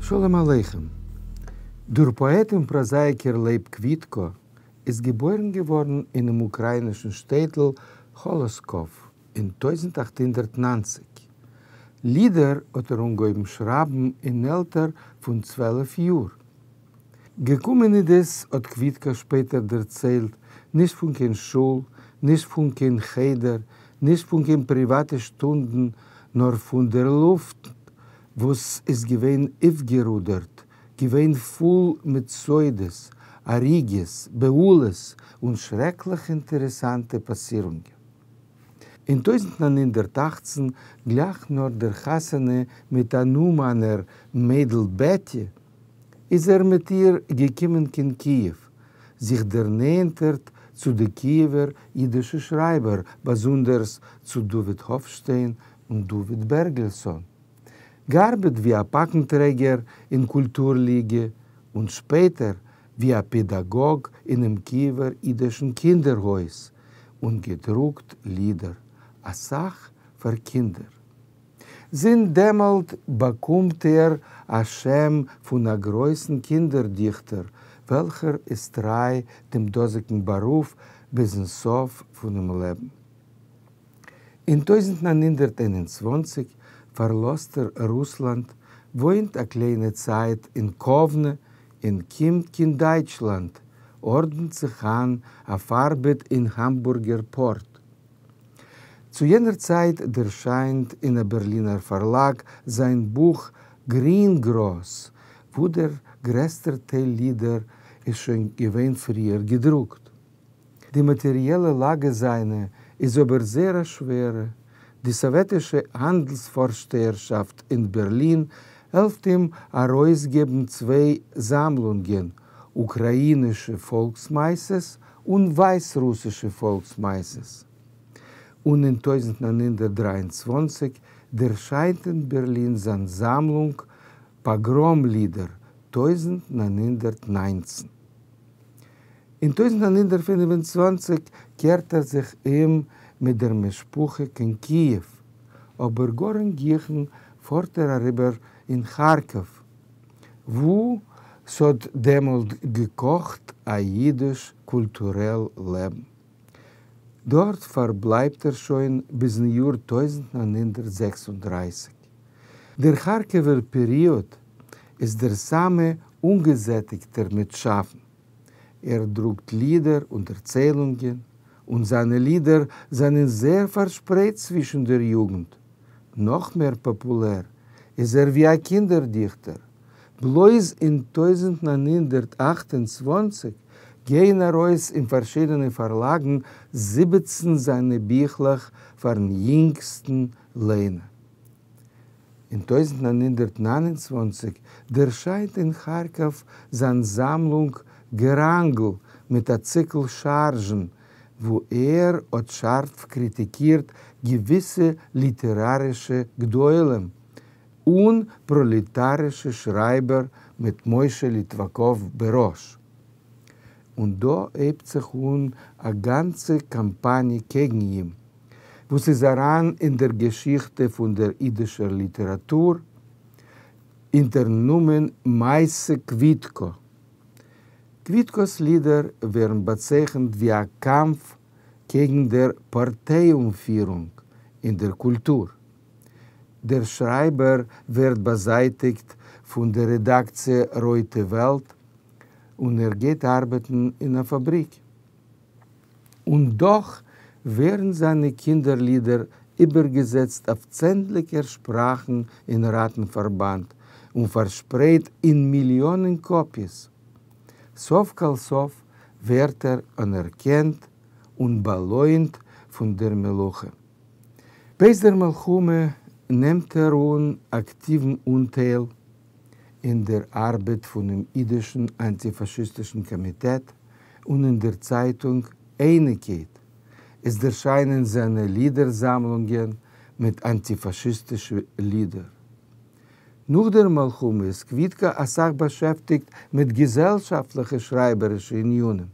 שלום עליכם. דער פאעט און פראזאייקער לייב קוויטקא איז געבוירן געווארן אינעם אוקראינישן שטעטל האלאסקאוו אין 1890. לידער האט ער אנגעהויבן שרייבן אין עלטער פון 12 יאר. געקומען איז דאס, האט קוויטקא שפעטער דערציילט, נישט פון קיין שול, נישט פון קיין חדר, נישט פון קיין פריוואטע שטונדן, נאר פון דער לופט, וואס איז געווען אויפגערודערט, געווען פול מיט סודות, הריגות, בהלות און שרעקליך אינטערעסאנטע פאסירונגען. אין 1918, גלייך נאך דער חתונה מיט אן אומאנער מיידל בעטי, איז ער מיט איר געקומען קיין קיעוו, זיך דערנענטערט צו די קיעווער אידישע שרייבער, באזונדערס צו דוד האפשטיין און דוד בערגעלסאן. געארבעט ווי א פאקנטרעגער אין קולטור-ליגע און שפעטער ווי א פעדאגאג אינעם קיעווער אידישן קינדער-הויז און געדרוקט לידער, אסאך פאר קינדער. זינט דעמאלט באקומט ער א שם פון א גרויסן קינדער-דיכטער, וועלכער איז טריי דעם דאזיגן בארוף ביזן סוף פונעם לעבן. אין 1921 פארלאזט ער רוסלאנד, וואוינט א קליינע צייט אין קאוונע און קומט קיין דייטשלאנד, ארדנט זיך איין אויף ארבעט אין האמבורגער פארט. צו יענער צייט דערשיינט אין א בערלינער פארלאג זיין בוך גרינגראס, וואו דער גרעסטער טייל לידער איז שוין געווען פריער געדרוקט. די מאטעריעלע לאגע זיינע איז אבער זייער א שווערע. די סאוועטישע האנדלס-פארשטייערשאפט אין בערלין העלפט אים ארויסגעבן צוויי זאמלונגען, אוקראינישע פאלקס-מעשיות און ווייסרוסישע פאלקס-מעשיות. און אין 1923 דערשיינט אין בערלין זיין זאמלונג פאגראם-לידער 1919. אין 1925 קערט ער זיך אום מיט דער משפחה קיין קיעוו, אבער גאר אין גיכן פארט ער אריבער אין כארקאוו, וואו ס'האט דעמאלט געקאכט א אידיש קולטורעל לעבן. דארט פארבלייבט ער שוין ביזן יאר 1936. דער כארקעווער פעריאד איז דער סאמע אנגעזעטיגטער מיט שאפן. ער דרוקט לידער און דערציילונגען, און זיינע לידער זענען זייער פארשפרייט צווישן דער יוגנט. נאך מער פאפולער איז ער ווי א קינדער-דיכטער. בלויז אין 1928 גייען ארויס אין פארשידענע פארלאגן 17 זיינע ביכלעך פארן יונגסטן ליינער. אין 1929 דערשיינט אין כארקאוו זיין זאמלונג געראנגל מיט א ציקל שארזשן, וואו ער האט שארף קריטיקירט געוויסע ליטערארישע גדולים און פראלעטארישע שרייבער מיט משה ליטוואקאוו בראש. און דא הייבט זיך אן א גאנצע קאמפאניע קעגן אים, וואס איז אריין אין דער געשיכטע פון דער אידישער ליטעראטור אונטערן נאמען מעשה קוויטקא. קוויטקא'ס לידער ווערן באצייכנט ווי א קאמף קעגן דער פארטיי-אנפירונג אין דער קולטור. דער שרייבער ווערט באזייטיגט פון דער רעדאקציע רויטע וועלט און ער גייט ארבעטן אין א פאבריק. און דאך ווערן זיינע קינדער-לידער איבערגעזעצט אויף צענדליגער שפראכן אין ראטן-פארבאנד און פארשפרייט אין מיליאנען קאפיעס. סוף כל סוף ווערט ער אנערקענט און באלוינט פון דער מלוכה. בעת דער מלחמה נעמט ער אן אקטיוון אנטייל אין דער ארבעט פונעם אידישן אנטיפאשיסטישן קאמיטעט און אין דער צייטונג אייניקייט. עס דערשיינען זיינע לידער-זאמלונגען מיט אנטיפאשיסטישע לידער. נאך דער מלחמה איז קוויטקא אסאך באשעפטיגט מיט געזעלשאפטליכע שרייבערישע ענינים.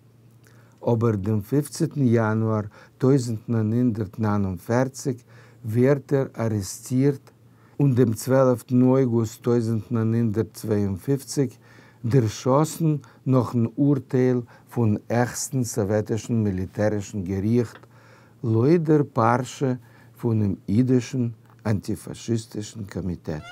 אבער דעם 15 יאנואר 1949 ווערט ער ארעסטירט. און דעם צוועלפטן אויגוסט 1952 דערשאסן נאכן אורטייל פון העכסטן סאוועטישן מיליטערישן געריכט לויט דער פרשה פונעם אידישן אנטיפאשיסטישן קאמיטעט.